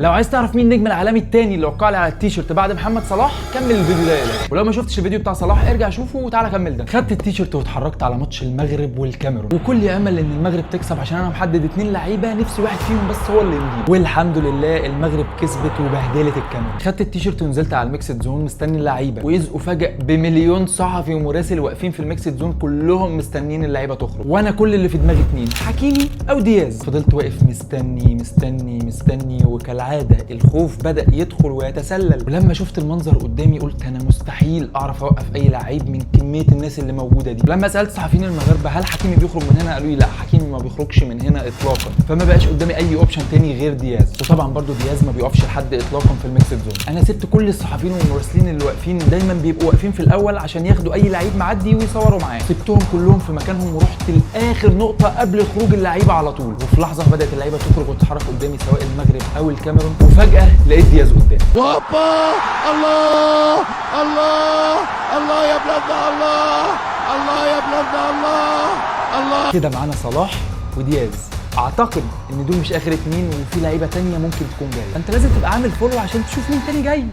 لو عايز تعرف مين النجم العالمي التاني اللي وقع لي على التيشيرت بعد محمد صلاح، كمل الفيديو ده للاخر. ولو ما شفتش الفيديو بتاع صلاح ارجع شوفه وتعالى كمل ده. خدت التيشيرت واتحركت على ماتش المغرب والكاميرون، وكل امل ان المغرب تكسب عشان انا محدد 2 لعيبة نفسي واحد فيهم بس هو اللي يجيب. والحمد لله المغرب كسبت وبهدلت الكاميرون. خدت التيشيرت ونزلت على ال mixed zone مستني اللعيبة، واذ افاجئ بمليون صحفي ومراسل واقفين في ال mixed zone كلهم مستنيين اللعيبة تخرج، وانا كل اللي في دماغي 2، حكيمي او دياز. فضلت واقف مستني مستني مستني، وكالعادة الخوف بدا يدخل ويتسلل. ولما شفت المنظر قدامي قلت انا مستحيل اعرف اوقف اي لعيب من كمية الناس اللي موجودة دي. لما سالت صحفيين المغاربة هل حكيمي بيخرج من هنا، قالوا لي لا، حكيمي ما بيخرجش من هنا اطلاقا. فما بقاش قدامي اي option تاني غير دياز، وطبعا برضو دياز ما بيقفش لحد اطلاقا في ال mixed zone. انا سبت كل الصحفيين والمراسلين اللي واقفين، دايما بيبقوا واقفين في الاول عشان ياخدوا اي لعيب معدي ويصوروا معاه، سبتهم كلهم في مكانهم ورحت لاخر نقطة قبل خروج اللعيبة على طول. وفي لحظة بدات اللعيبة تخرج وتتحرك قدامي سواء المغرب او الكاميرون، وفجاة لقيت دياز قدامي. وهوبا، الله الله الله يا بلادنا، الله الله يا بلادنا، الله الله. كده معانا صلاح ودياز، اعتقد ان دول مش اخر 2، وفي لعيبة تانية ممكن تكون جاية. انت لازم تبقى عامل follow عشان تشوف مين تاني جاي.